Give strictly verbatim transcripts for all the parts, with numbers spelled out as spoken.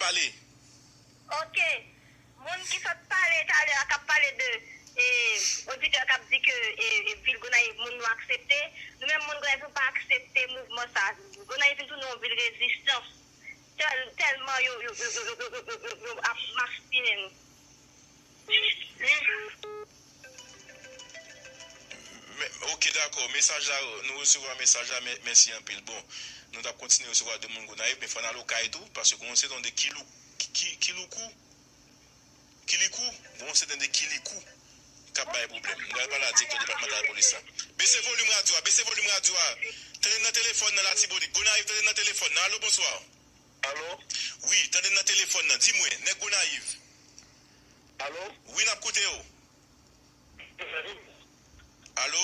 Ale. Ok. Moun ki sot pale talè a, k ap pale de, e, oditè k ap di ke, e, e, vil Gonayiv, moun nou aksepte. Nou menm, moun Gonayiv, nou pa aksepte mouvman sa. Gonayiv vin tounen yon vil rezistans. Tèl-, tèlman yo, yo, yo ap maspinen nou. Men, ok, dakò. Mesaj la, nou resevwa mesaj la, men, mèsi anpil. Bon, nou t ap kontinye resevwa de moun Gonayiv, men fò n al okay tou, paske gon sèten de kilou, ki, ki, kiloukou, kilikou, gon sèten de kilikou k ap bay pwoblèm. M pral pale a direktè depatmantal polis la. Bese volim radyo a, bese volim radyo a. Tande m nan telefòn nan Latibonit. Gonayiv, tande m nan telefòn nan. Alo, bonswa. Alo? Wi, tande m nan telefòn nan. Di mwen, nèg Gonayiv. Alo? Wi, n ap koute w. Alo?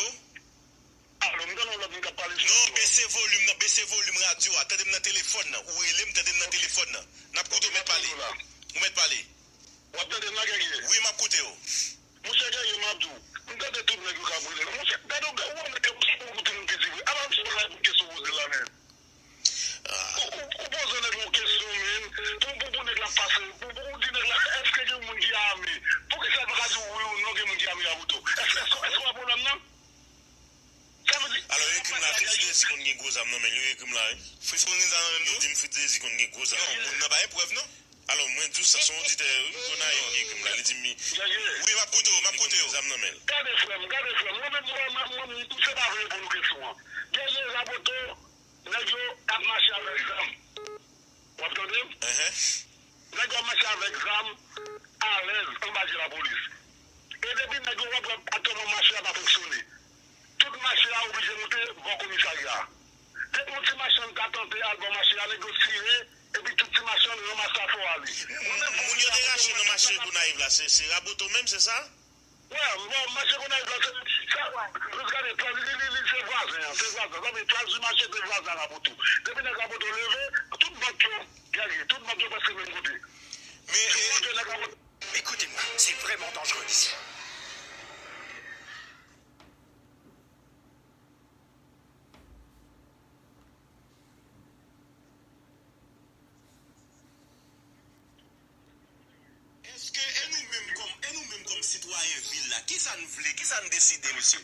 Alo, m tande yon lòt moun k ap pale sou radyo a. Non, bese volim nan, bese volim radyo a. Tande m nan telefòn nan. Ou rele m, tande m nan telefòn nan. N ap koute w, mèt pale. Ou mèt pale. W ap tande m la, Guerrier? Wi, m ap koute w. Monchè Guerrier, m ap di w, m tande tout nèg yo k ap rele la. Monchè, gade w, gade w, nèg yo, ou koute moun ki di vre. Ala m sou la pou kesyon poze la, men. Ou, ou, ou poze nèg la yon kesyon, men. Pou, pou, pou nèg la pase, pou, pou ou di nèg la, èske gen moun ki ame? Poukisa l pa ka di w wi ou non gen moun ki ame a Boto? Èske, èske, èske w wè pwoblèm nan? Sa vle di, alò, yo ekri m la, Fritz Désir konn gen gwo zam nan men l, yo ekri m la, wi. Fritz konn gen zam nan men l tou? Yo di m Fritz Désir konn gen gwo zam. Non, moun nan pa gen prèv, non. Alò, mwen di w sa, se yon oditè, wi, Gonayiv ki ekri m la, li di m, wi, m ap koute w, m ap koute w. Zam nan men l. Gade, frè m, gade, frè m. Mwen menm, mwen, mwen, mwen, m se pa vle reponn ou kesyon an. Guerrier Raboto, nèg yo ap mache avèk zam. W ap tande m? Nèg yo ap mache avèk zam alèz anba je lapolis. E depi nèg yo wè, wè aktyèlman mache a pa fonksyone. Tout mache a oblije moute bò komisarya a. Depi yon ti machann ta tante al bò mache a, nèg yo tire, epi tout ti machann ranmase afè w ale. Moun yo te rache nan mache Gonayiv la, se, se Raboto menm, se sa? Wè, bon, mache Gonayiv la, se, sa, plis gade, plas, li, li, li, se vwazen an, se vwazen an. Sa vle di, plas di mache, se vwazen an Raboto. Depi nèg Raboto leve, tout bank yo, gade, tout bank yo prèske menm kote. Men, tout bank yo, nèg Raboto. Écoutez-moi, c'est vraiment dangereux ici. Èske, e nou menm kòm, e nou menm kòm sitwayen vil la, kisa n vle, kisa n deside, mesye?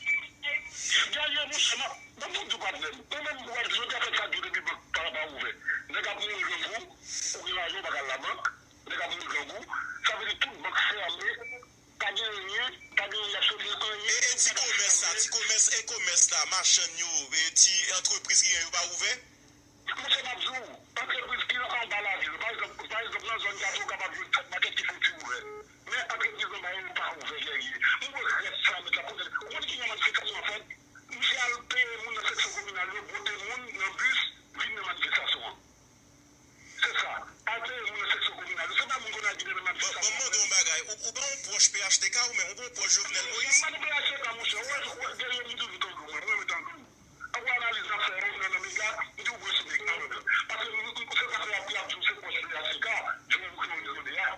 Guerrier, monchè, m ap, m ap di w, patnè m, ou menm, ou wè, jodi a fèt sa djou depi bank pa, pa ouvè. Nèg ap mouri grangou, ou gen lajan, ou pa ka al labank, nèg ap mouri grangou, sa vle di tout bank fèmen, pa gen anyen, pa gen absoliman anyen. E, e ti komès la, ti komès, e komès la, machann yo, e ti antrepriz ki gen yo pa ouvè? Monchè, m ap di w, antrepriz ki anba lavil, pa egzanp, pa egzanp, nan zòn Gato, w kapab jwenn kèk makèt ki fè yon ti ouvè. Men antrepriz anba yo pa ouvè, Guerrier. M wè rès sa, met la, kote, ou konn ki jan manifestasyon an fèt? Misye al peye moun nan seksyon kominal yo, bwote moun nan bis, vin nan manifestasyon an. Se sa. Al peye moun nan seksyon kominal yo. Se pa moun Gonayiv ki te nan manifestasyon an. Ban m mande w yon bagay. Ou, ou pa yon pwòch P H T K ou menm? Ou pa yon pwòch Jovenel Moïse? M pa nan P H T K, monchè. Ou wè, ou wè, Guerrier, m toujou tande w, mwen, mwen renmen tande w. Anpil analiz n ap fè, ou nan, nan mega, m di w pwòch mega, mwen menm. Paske m, m, se sa fè y ap, y ap di w se pwòch P H T K, Jovenel Moïse Jodi a.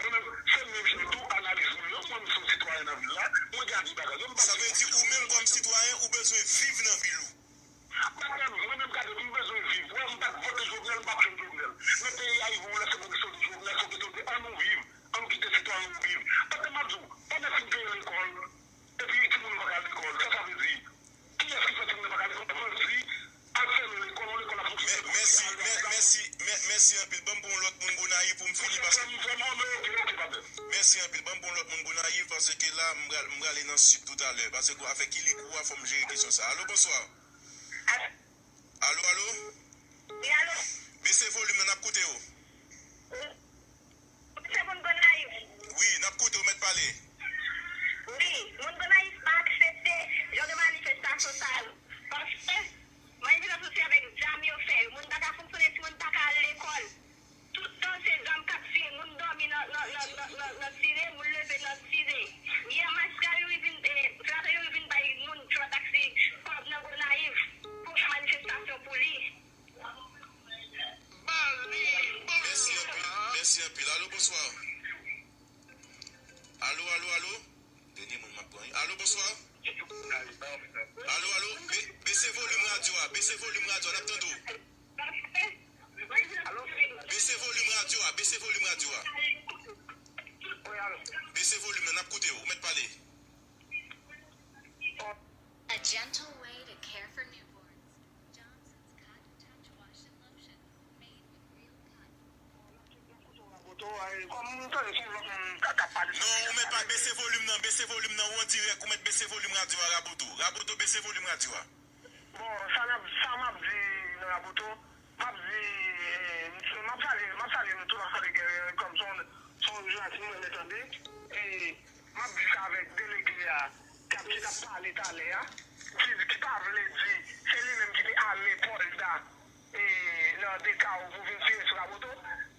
Mwen menm, se menm jan tou analiz mwen yo, mwen menm se yon sitwayen nan vil la, mwen gade bagay yo, m pa... Sa vle di ou menm kòm sitwayen, ou bezwen viv nan vil ou? Patnè m, mwen menm gade, m bezwen viv. Wè, m pa t vote Jovenel, m p ap jwenn Jovenel. Men peyi a rive yon lè se pou kesyon de Jovenel, se yon kesyon de ann nou viv, ann nou kite sitwayen yo viv. Patnè m ap di w, pandan fin peye lekòl, epi timoun yo pa ka al lekòl, sa sa vle di? Kiyès ki fè timoun yo pa ka al lekòl? Bandi al fèmen lekòl, yon lekòl ap fonksyone. Mèsi, mèsi, mèsi anpil. Ban m pran yon lòt moun Gonayiv pou m fini, paske... Mèsi anpil. Ban m pran yon lòt moun Gonayiv, paske la, m pral, m prale nan sid toutalè, paske afè kilikou a, fò m jere kesyon sa. Alo, bonswa. Alo, alo? Wi, alo? Bese volim nan, n ap koute w. Wi. Se moun Gonayiv. Wi, n ap koute w, mèt pale. Wi, moun Gonayiv pa aksepte jan de manifestasyon sa yo. Paske manifestasyon se avèk zam yo fè yo. Moun pa ka fonksyone, timoun pa ka al lekòl. Tout tan se zam k ap tire, moun dòmi nan, nan, nan, nan, nan, nan tire, moun leve nan tire. Yè majiska Youri vin, eh, senatè Youri vin bay moun chofè taksi kòb nan Gonayiv pou fè manifestasyon pou li. Mèsi anpil, mèsi anpil. Alo, bonswa. Alo, alo, alo. Dènye moun m ap pran wi. Alo, bonswa. Alo, alo. Be-, bese volim radyo a, bese volim radyo a, n ap tande w. Bese volim Radyo a, bese volim radyo a. Bese volim nan, n ap koute w, ou mèt pale. A gentle way to care for newborns. Johnson's Cotton Touch Wash and Lotion, made with real cotton. Non, ou mèt pa bese volim nan, bese volim nan, ou an dirèk, ou mèt bese volim radyo a, Raboto. Raboto, bese volim radyo a. Bon, sa n ap, sa m ap di nan Raboto, m ap di, eh, m ap salye, m ap salye nou tou, m ap salye Guerrier, kòm se yon, se yon jounalis mwen renmen tande. E m ap di sa avèk delege a, k ap, ki t ap pale talè a, ki, ki pa vle di, se li menm ki te ame Paul Da e nan de kawo pou vin tire sou Raboto.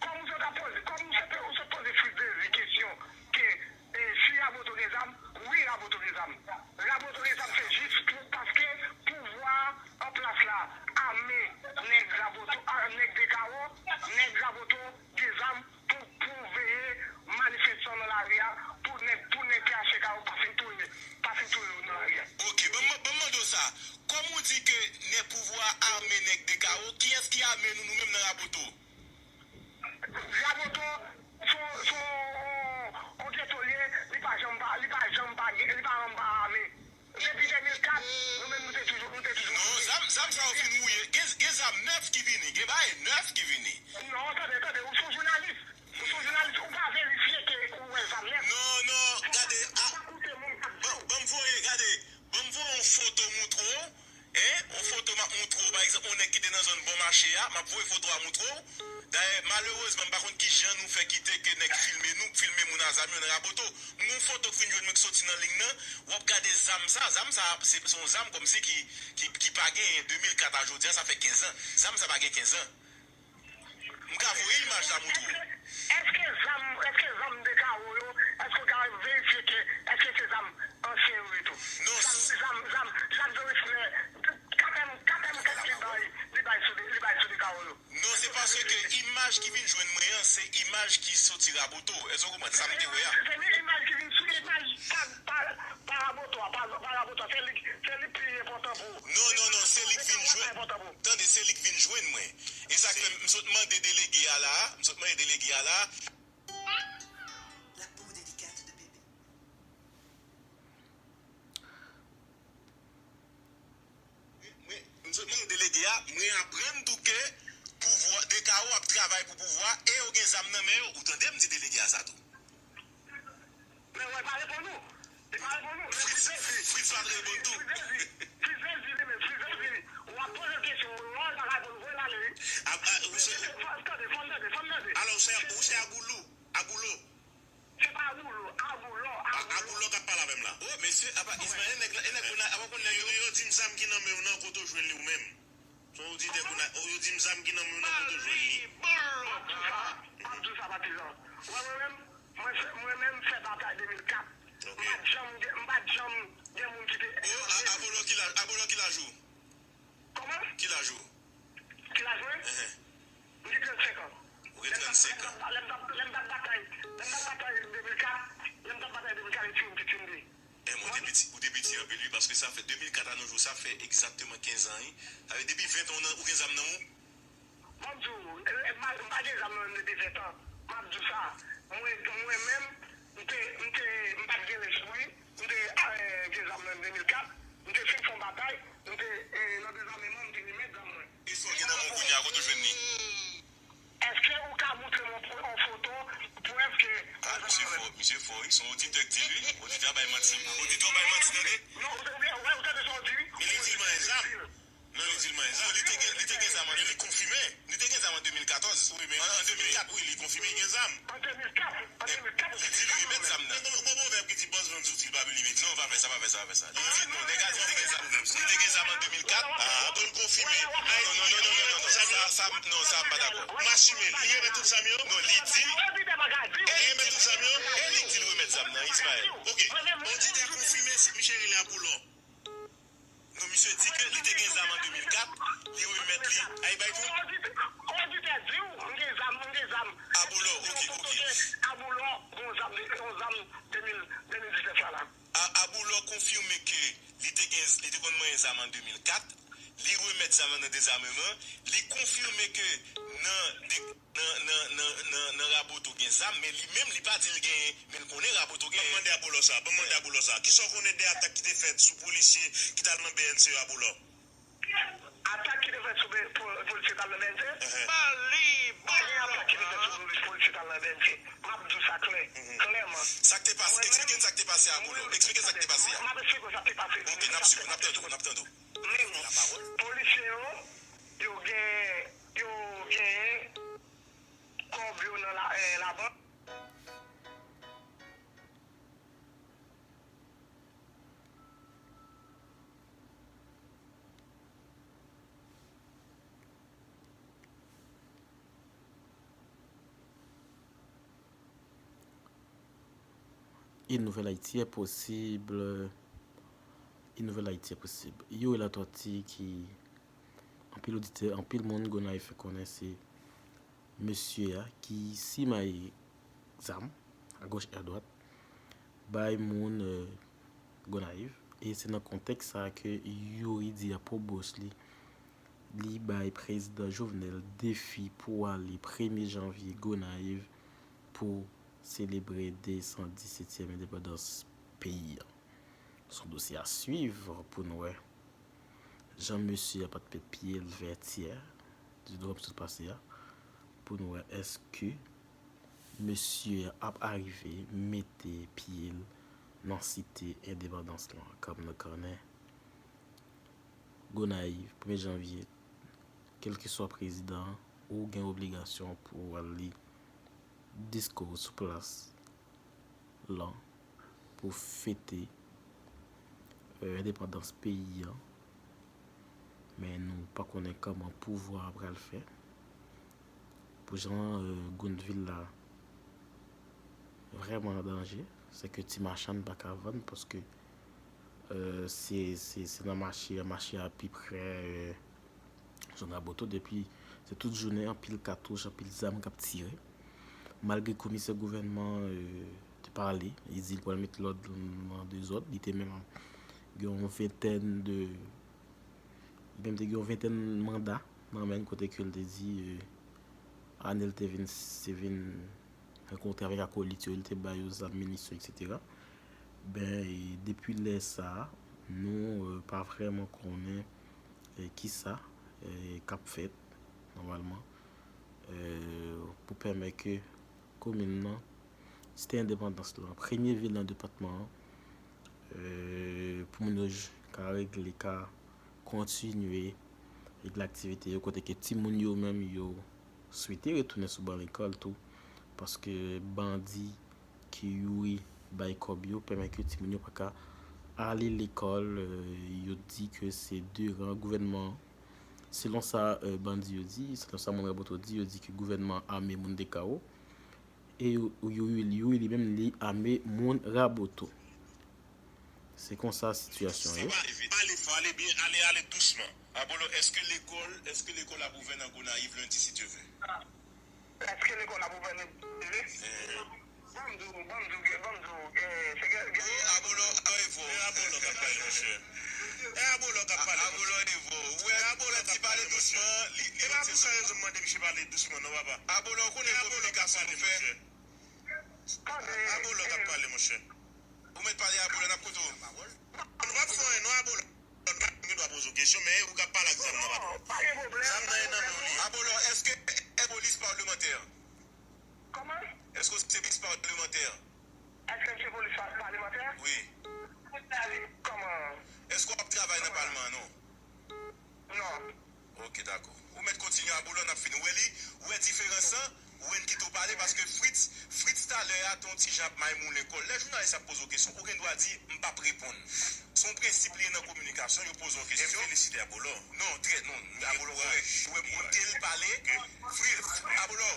Kòm ou sot ap poze, kòm ou sot, ou sot poze Fritz Désir kesyon ke e, si Raboto gen zam, wi Raboto gen zam. Raboto gen zam se jis pou, paske pouvwa an plas la ame nèg Raboto, a, nèg de kawo, nèg Raboto gen zam pou, pou veye manifestan nan lari a, pou nèg, pou nèg ki achte kawo pa fin touye, pa fin touye yo nan lari a. Ok, ban m, ban m mande w sa. Kòm ou di ke nèg pouvwa a ame nèg de kawo, kiyès ki ame nou, nou menm nan Raboto? Raboto, se yon, se yon, yon geto l ye, li pa janm pa, li pa janm pa gen, li pa janm pa ame. Depi de mil kat, nou menm nou te toujou, nou te toujou ame. Non, zam, zam sa yo fin wouye. Gen, gen zam nèf ki vini, gen bagay nèf ki vini. Non, tande, tande, ou se yon jounalis. Ou se yon jounalis, ou pa verifye ke ou wè zam nèf. Non, non, gade, a, ban, ban m voye, gade, ban m voye yon foto moutre w, en, yon foto m ap moutre w, pa egzanp, yon nèg ki te nan zòn Bon Mache a, m ap voye foto a moutre w. Dayè, malerezman, m pa konn ki jan nou fè kite ke nèg filme nou, filme moun a zam yo nan Raboto. M gen yon foto k vin jwenn mwen k soti nan liy nan, w ap gade zam sa, zam sa, se, se yon zam kòmsi ki, ki, ki pa genyen, de mil kat a jodi a, sa fè kenz an. Zam sa pa gen kenz an. M ka voye imaj la moutre w. Èske zam, èske zam de kawo yo, èske w ka verifye ke, èske se zam ansyen yo ye tou? Non. Zam, zam, zam, zam Doris Lè, katèm, katèm kat li bay, li bay sou de, li bay sou de kawo yo. Non, se paske imaj ki vin jwenn mwen an, se imaj ki soti Raboto. Èske w konprann sa m te wè a? Se, se imaj ki vin sou, imaj pa, pa, pa Raboto a, pa, pa Raboto a. Se li, se li pi enpòtan pou ou. Non, non, non, se li k vin jwenn. Tande, se li k vin jwenn mwen. E sa k fè m sot mande delege a la a, m sot mande delege a la a. Mwen, m sot mande delege a, mwen aprann tou ke pouvwa, de kawo ap travay pou pouvwa e yo gen zam nan men yo. Ou tande m di delege a sa tou. Men wè pa reponn ou. Li pa reponn ou. Men Fritz Désir. Fritz pa t reponn tou. Fritz Désir. Fritz Désir li menm. Fritz Désir li. W ap poze l kesyon, w wè l pa ka reponn ou, voye l ale wi. Tande, fò n tande, fò n tande. Alò, ou se, ou se Aboulou. Aboulo. Se pa Aboulo, Aboulò, Aboulò. Aboulò k ap pale avè m la. O, mesye, apa, Ismael, nèg la, e nèg yo nan, apa konn nèg yo. Yo, yo di m zam ki nan men w nan, kote w jwenn li ou menm. Son oditè kou nan, yo di m zam ki nan men w nan kote w jwenn li. M ap di w sa, m ap di w sa, patizan. Mwen, mwen menm, mwen fè, mwen menm fè batay de mil kat. M pa t janm gen, m pa t janm gen moun ki te. O, a, Apollo ki laj, Apollo ki laj ou? Kòman? Ki laj ou? Ki laj mwen? Enhen. M gen trannsenk an. Ou gen trannsenk an. Lè m t ap, lè m t ap batay, lè m t ap batay de mil kat, lè m t ap batay de mil kat, e timoun piti m te ye. Enben, ou te piti, ou te piti anpil wi, paske sa fè de mil kat a nos jours, sa fè egzakteman kenz an wi. Sa fè depi ven tan ou nan, ou gen zam nan ou? M ap di w, e, e, m pa, m pa gen zam nan menm depi ven tan. M ap di w sa, mwen, mwen menm, m te, m te, m pa t gen lespri, m te, e, gen zam nan de mil kat, m te fin fè yon batay, m te, e, nan dezameman, m te remèt zam mwen. E sa w gen nan men w kounye a, kote w jwenn li? Èske ou ka moutre m yon, yon foto, prèv ke. A, misye fò, misye fò wi, se yon oditè k di l wi. Oditè a bay manti. Oditè a bay manti, tande. Non, ou, ou, ou, ou tande sa w di wi. Men li di l manyen zam. Non, li di l manyen zam. Li te gen, li te gen zam an, li konfime. Li te gen zam an de mil katòz. Wi, men an, an de mil kat, wi, li konfime li gen zam. An de mil kat, an de mil kat, li di li remèt zam nan. Gen yon pwovèb ki di bòs vann zouti, li pa bliye mete. Non, pa fè sa, pa fè sa, pa fè sa. Li di, non, nèg la di li te gen zam. Li te gen zam an de mil kat. A, pou l konfime. Non, non, non, non, non, non, non. Sa, sa, non, sa m pa dakò. M asime. Li remèt tout zam yo? Non, li di. E li remèt tout zam yo? E li di l remèt zam nan, Ismael. Ok. Oditè konfime, si misye rele Apoulò. Non, misye di ke li te gen zam an de mil kat, li remèt li a Ebay tou. Oditè di w, m gen zam, m gen zam. Abolò, ok, ok. Abolò, gon zam, gon zam de mil, de mil disnèf la la. A, Abolò konfime ke li te gen, li te konn manyen zam an de mil kat, li remèt zam nan nan dezameman, li konfime ke nan de- nan, nan, nan, nan, nan Raboto gen zam, men li menm li pa di l genyen, men l konnen Raboto genyen. Ban m mande Abolò sa, ban m mande Abolò sa. Kisa w konnen de atak ki te fèt sou polisye ki t al nan B N C yo, Abolò? Atak ki te fèt sou be- po- polisye k al nan B N C? Pa gen atak ki te fèt sou polis- polisye k al nan B N C. M ap di w sa klè, klèman. Sa k te pase? Eksplike n sa k te pase, Abolò. Eksplike n sa k te pase a. M ap eksplike w sa k te pase. Ok, n ap swiv ou, n ap tande w, n ap tande w. Men, polisye yo, yo gen, yo genyen kòb yo nan la, eh, labank. Une nouvelle Haïti est possible. Une nouvelle Haïti est possible. Youri Latortue ki anpil oditè, anpil moun Gonayiv fè konnen se mesye a ki simaye zam agoch e adwat bay moun eh, Gonayiv. E se nan kontèks sa a ke Youri di a pwòp bòs li, li bay prezidan Jovenel defi pou ale premye janvye Gonayiv pou selebre de san disetyèm endepandans peyi a. Se yon dosye a swiv pou n wè jan mesye a pa t met pye l Vètyè, di dwòp sot pase a, pou n wè èske mesye a ap arive mete pye l nan site endepandans lan, Kanmenkanè, Gonayiv, premye janvye, kèlkeswa prezidan an, ou gen obligasyon pou w al li diskou sou plas lan pou fete eh, endepandans peyi an. Men nou pa konnen kòman pouvwa a pral fè. Pou jan eh, Gounvil la vrèman an danje, se ke ti machann pa ka vann paske eh, se se- se nan mache a, mache a pi prè eh, Zòn Raboto, depi se tout jounen anpil katouch, anpil zam k ap tire. Malgre komisè gouvènman eh, te pale, li di l pral met lòd nan dezòd, li te menm gen yon ventèn de, li menm te gen yon ventèn manda nan men l kote ke l te di eh, Anèl te vin, te vin rankontre avèk akolit yo, li te ba yo zam, minisyon, etsetera. Ben, e depi lè sa a, nou eh, pa vrèman konnen eh, kisa eh, k ap fèt nòmalman eh, pou pèmèt ke komin nan, site endepandans lan, premye vil nan depatman an, eh, pou moun yo j- ka regle, ka kontinye regle aktivite yo, kote ke timoun yo menm yo swete retounen sou ban lekòl tou, paske bandi ke Youri bay kòb yo pèmèt ke timoun yo pa ka ale lekòl. Eh, yo di ke se deran gouvènman an. Selon sa eh, bandi yo di, selon sa moun Raboto di, yo di ke gouvènman an ame moun Dekawo. E yo, yo, yo, yo li menm li ame moun Raboto. Se konsa sitiyasyon ye. Pale fò, ale byen, ale, ale dousman. Abolo, èske lekòl, èske lekòl ap ouvè nan Gonayiv lendi, si Dye vle? Èske lekòl ap ouvè lendi? Ban m di w, ban m di w, ban m di w, eh, se gen, gen. Wi, Abolo, Abolo, Evo. E Abolo k ap pale, monchè. E Abolo k ap pale, Abolo, Evo. Ou wè, Abolo ti pale dousman, li, li. E pa pou sa rezon m mande misye pale dousman, non, papa. Abolo, ou konnen kominikasyon nou fè. Abolo k ap pale, monchè. Ou mèt pale, Abolo, n ap koute w. Nou p ap fè anyen, non, Abolo. Ou gen dwa poze w kesyon, men ou ka pale ak zam nan, patwon. Zam nan e nan men w li ye. Abolo, èske, èske polis palmantè? Kòman? Èske w se polis palmantè? Èske m se polis pa- palmantè? Wi. Kòman? Èske w ap travay nan palman an, non? Non. Ok, dakò. Ou mèt kontinye, Abolo, n ap fini. Ou wè li, ou wè diferans lan, ou wè n kite w pale, paske Fritz, Fritz talè a, te yon ti jan ap may moulen kò l. Lè jounalis ap poze w kesyon, ou gen dwa di, m p ap reponn. Se yon prensip li ye nan kominikasyon, yo poze w kesyon. E m felisite Abolo. Non, trè, non, Abolo kòrèk. Ou wè m koute l pale. Fritz, Abolo.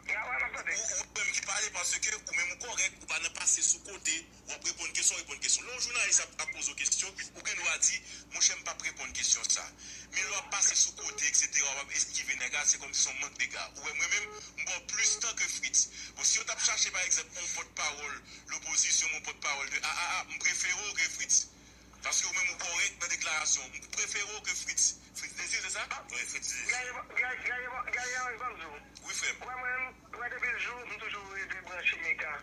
Ou, ou menm ki pale, paske ou menm ou kòrèk, ou pa nan pase sou kote, w ap reponn kesyon, reponn kesyon. Lè yon jounalis ap, ap poze w kesyon, ou gen dwa di, monchè, m p ap reponn kesyon sa. Men lè w ap pase sou kote, etsetera, w ap eskive nèg la, se kòmsi se yon mank dega. Ou wè, mwen menm, m ba w plis tan ke Fritz. Bon, si yo t ap chache, pa egzanp, yon pòtpawòl lopozisyon, yon pòtpawòl de A A A, m prefere w ke Fritz. Paske ou menm ou kòrèk nan deklarasyon w. M prefere w ke Fritz. Fritz de Wi, Fritz. Gaye, gaye, gaye, gaye, ann di w. Wi, frè m. Wè mwen, wè depi l jou, m toujou rete branche Mega.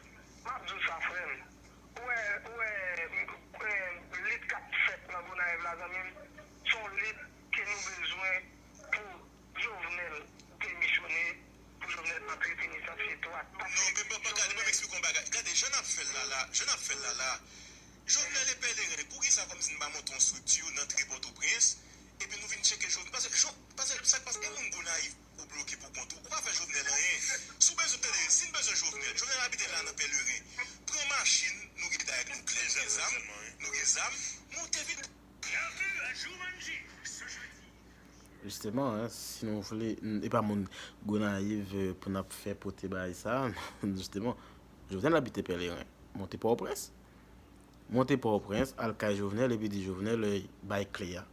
M ap di w sa, frè m. Ou wè, ou wè, m, e, lit k ap fèt nan Gonayiv la, zanmi m, se yon lit ke nou bezwen pou Jovenel demisyone, pou Jovenel antre, fini sa, se twa. Non, men bon, bon, gade, ban m eksplike yon bagay. Gade, jan n ap fè l la, la, jan n ap fè l la, la, Jovenel e Pèleren, poukisa kòmsi n pa monte yon estrikti nan tre Pòtoprens, epi nou vin tcheke Jovenel? Paske, Jo-, paske, sa k pase, e moun Gonayiv ou bloke pou kont ou, ou pa fè Jovenel anyen. Si w bezwen Pèleren, si n bezwen Jovenel, Jovenel abite la nan Pèleren, pran machin, nou gen dag nou klè, nou gen zam, nou gen zam, monte vin. Jisteman, si nou vle, n- e pa moun Gonayiv, eh, pou n ap fè pote bagay sa a, non, jisteman, Jovenel abite Pèleren, monte Pòtoprens. Monte Pòtoprens, al kay Jovenel, epi di Jovenel, eh, bay kle a.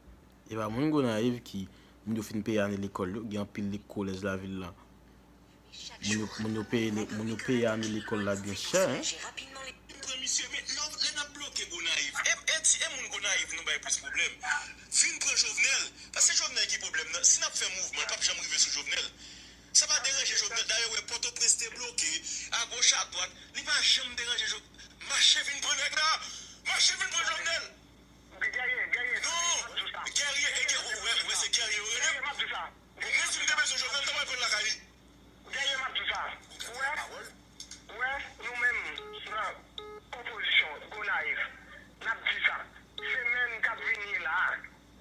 E pa moun Gonayiv ki, moun yo fin peye ane lekòl yo, gen anpil li- kolèj lavil la. Moun yo, moun yo peye, le- moun yo peye ane lekòl la byen chè, hein. Vin pran misye, men lè, lè n ap bloke Gonayiv, e, e, ti- e moun Gonayiv nou bay plis pwoblèm. Vin pran Jovenel, paske Jovenel ki pwoblèm nan. Si n ap fè mouvman, l p ap janm rive sou Jovenel. Sa pa deranje Jovenel. Dayè, wè, Pòtoprens te bloke, agoch, adwat, li pa janm deranje Jovenel. Mache vin pran nèg la! Mache vin pran Jovenel! Guerrier, Guerrier, non! Guerrier, e Guerrier, ou wè, ou wè se Guerrier yo rele m? Mwen, si m te bezwen Jovenel, m ta pral pran l lakay li. Guerrier, m ap di w sa. Ou wè, ou wè, nou menm, nan opozisyon, Gonayiv, n ap di sa. Semèn k ap vini la,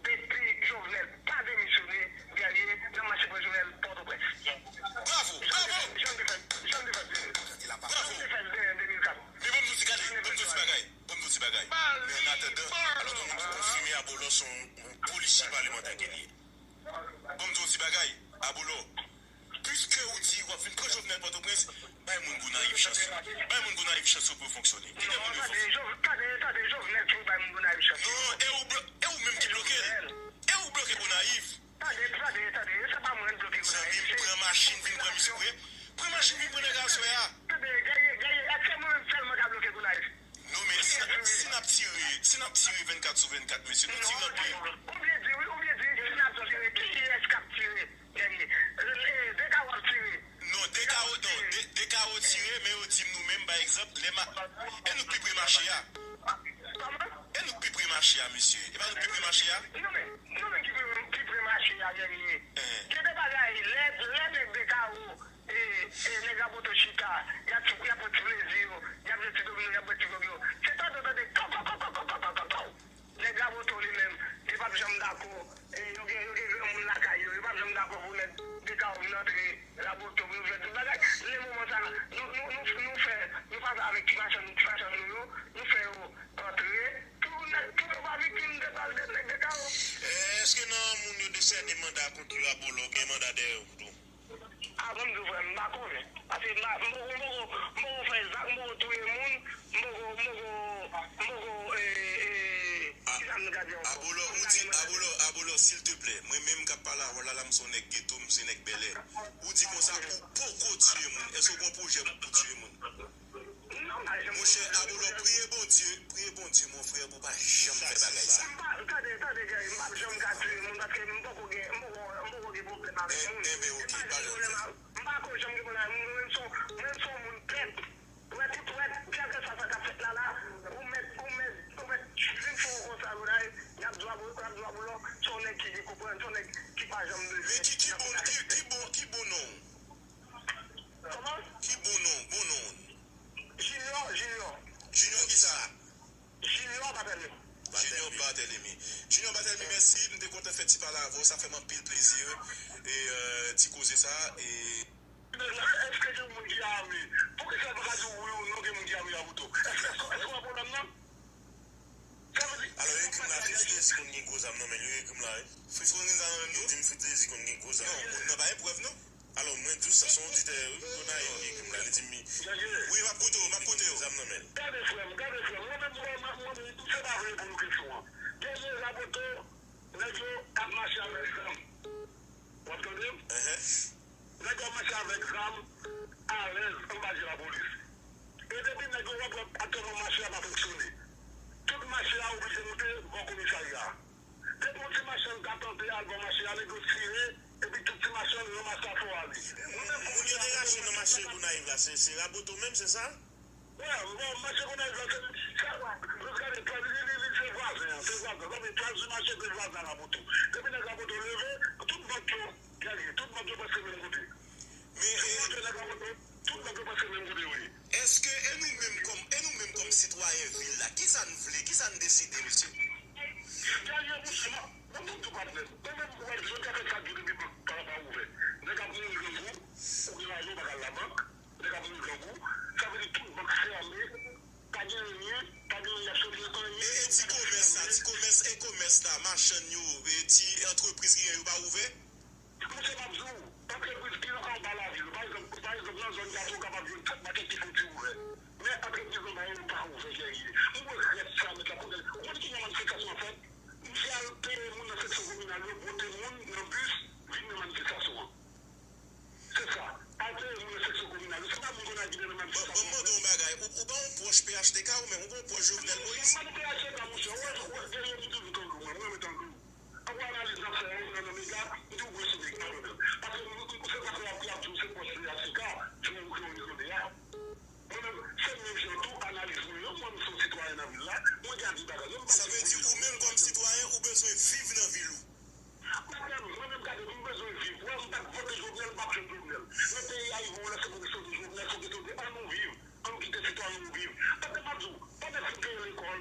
depi Jovenel pa demisyone, Guerrier, n ap mache pran Jovenel Pòtoprens. Bravo, bravo! Jan n te fè, jan n te fè, bravo! Jan n te fè de mil kat. Men ban m di w ti, gade, ban m di w ti bagay. Ban m di w ti bagay. Men an atandan, alò, nou konfime Abolò se yon polisye palimantè ke li ye. Ban m di w ti bagay, Abolò. Piske ou di w ap vin pran Jovenel Pòtoprens, bay moun Gonayiv chans yo. Bay moun Gonayiv chans yo pou yo fonksyone. Kite moun yo fonksyone. Tande, tande, tande, Jovenel ki bay moun Gonayiv chans yo. Non, e ou blo- e ou menm ki bloke l. E ou bloke Gonayiv. Tande, tande, tande, se pa mwen k bloke Gonayiv. Zanmi m, pran machin, vin pran misye. Pran machin, vin pran nèg aswè a. Tande, Guerrier, Guerrier, èske mwen menm sèlman ka bloke Gonayiv? Non, men si, si n ap tire, si n ap tire vennkat sou vennkat, mesye, nou tire anpil. Ou byen di, wi, ou byen di, si n ap tire, kiyès k ap tire? Guerrier, e, e, Dekawo ap tire. Non, Dekawo, non, De- Dekawo tire, men yo di m nou menm, pa egzanp, lè ma- e nou k pi pre mache a. Kòman? E nou k pi pre mache a, mesye. E pa nou k pi pre mache a? Non, men, nou menm ki pre, pi pre mache a, Guerrier. Gen de bagay, lè, lè nèg Dekawo, e, e, nèg Raboto chita, y ap, y ap pran ti plezi yo, y ap jwe ti domino, y ap bwè ti gwòg yo. Se tande, tande, kaw, kaw, kaw. Nèg Raboto li menm, li p ap janm dakò. E, yo gen, yo gen granmoun lakay yo, yo p ap janm dakò pou nèg Dekawo vin antre Raboto pou yo fè tout bagay. Le moman sa, nou, nou, nou, nou fè, nou pase avèk ti machann, ti machann nou yo, nou fè yo antre. Tou nèg, tou yo pa viktim de bal de nèg Dekawo. Èske nan moun yo desène manda kont yo, Abolò gen manda dèyè yo tou? A, ban m di w, frè m, m pa konnen. Paske m pa, m poko, m poko, m poko fè zak, m poko touye moun, m poko, m poko, m poko, e, e, kisa m ka di ankò? Abolò, ou di, Abolò, Abolò, silteplè, mwen menm k ap pale avè w la, la, m se yon nèg geto, m se nèg bèlè. Ou di konsa, ou poko tiye moun. Èske w gen yon pwojè pou, pou tiye moun? Monchè, Abolò, priye Bondye, priye Bondye, mon frè, pou w pa janm fè bagay sa. M pa, tande, tande, Guerrier, m p ap janm ka tiye moun, paske m poko gen, m poko, m poko gen pwoblèm avèk moun. Enben, oke, pa janm fè sa. M pa ko janm gen pwoblèm avèk moun, mwen menm se yon, mwen menm se yon moun pèp. Ou wè tout, ou wè, kèlkeswa sa k ap fèt la, la, ou mèt, ou mèt, ou mèt vin fè yon konsa, Gonayiv, y ap di w Abolò, y ap di w Abolò, se yon nèg ki, ki konprann, se yon nèg ki pa janm bezwen. Men ki, ki bon, ki, ki bon, ki bon non w? Kòman? Ki bon non, bon non w? Junior, Junior. Junior kisa? Junior Barthélemy. Junior Barthélemy. Junior Barthélemy, mèsi. M te kontan fè ti pale avè w. Sa fè m anpil plezi. E, euh, ti koze sa. E. Èske gen moun ki ame? Poukisa nou pa di wi ou non gen moun ki ame Raboto? Èske, èske w wè pwoblèm nan? Sa vle di. Alò, yo ekri m la, Fritz Désir konn gen gwo zam nan men l, yo ekri m la, wi. Fritz konn gen zam nan men l tou? Yo di m Fritz Désir konn gen gwo zam. Non, moun nan pa gen prèv, non. Alò, mwen di w sa, se yon oditè, wi, Gonayiv ki ekri m la, li di m, wi, m ap koute w, m ap koute w. Zam nan men l. Gade, frè m, gade, frè m, mwen menm, mwen, mwen, mwen, se pa vre pou nou kesyon an. Gen moun Raboto, nèg yo ap mache avèk zam. W ap tande m? Nèg yo ap mache avèk zam, alèz, anba je lapolis. E depi nèg yo wè aktyèlman mache a pa fonksyone. Tout mache a oblije moute bò komisarya a. Depi yon ti machann ka tante al bò mache a, nèg yo tire, epi tout ti machann ranmase afè a ale. Mwen menm, moun yo te rache nan mache Gonayiv la, se, se Raboto menm, se sa? Wè, bon, mache Gonayiv la, se, sa, yo gade, li, li, li, li, se vwazen an, se vwazen an. Sa vle di, twa jou mache, se vwazen an Raboto. Depi nèg Raboto leve, tout vant yo, gade, tout vant yo prèske menm kote. Men, tout vant yo, nèg Raboto, tout vant yo prèske menm kote, wi. Èske, e nou menm kòm, e nou menm kòm sitwayen vil la, kisa n vle, kisa n deside, mesye? Dènye, mesye, m ap, m ap di w, patnè, mwen menm, ou wè, jodi a fèt kat jou depi bank pa, pa ouvè. Nèg ap mouri grangou, ou gen lajan, ou pa ka al labank. Nèg ap mouri grangou, sa vle di tout bank fèmen, pa gen anyen, pa gen anyen, y ap soti anyen. E, e ti komès la, ti komès, e komès la, machann yo, e ti antrepriz ki gen yo pa ouvè? Monchè, m ap di w, antrepriz ki anba lavil, pa egzanp, pa egzanp, nan zòn Gato, w kapab jwenn kèk makèt ki fè yon ti ouvè. Men antrepriz anba yo pa ouvè, Guerrier. M wè rès sa, met la pou gade. Ou konn ki jan manifestasyon an fèt? Misye al peye moun nan seksyon kominal yo, pote moun nan bis, vin nan manifestasyon an. Se sa. Al peye moun nan seksyon kominal yo. Se pa moun Gonayiv ki te nan manifestasyon an. Ban m mande yon bagay. Ou, ou pa yon pwòch P H T K ou menm, ou pa yon pwòch Jovenel Moïse? Mwen pa nan P H T K, monchè. Ou wè, ou wè, Guerrier, m toujou tande w, mwen, mwen renmen tande w. Anpil analiz n ap fè, ou nan, nan mega, m di w, bon, se nèg, pa pwoblèm. Paske m, m, se pa sa w ap di, w ap di w se pwòch P H T K, se yon, se yon rezone a. Mwen menm, se menm jan tou, analiz mwen yo, mwen, m se yon sitwayen nan vil la, mwen gade bagay yo, m pa... Sa vle di, ou menm kòm sitwayen, ou bezwen viv nan vil ou? Patnè m, mwen menm gade, m bezwen viv. Wè, m pa t vote Jovenel, m p ap jwenn Jovenel. Men peyi a rive yon lè, se pou ki sote Jovenel, fòk yo sote. Ann nou viv. Ann nou kite sitwayen nou viv. Patnè m ap di w, pandan fin peye lekòl,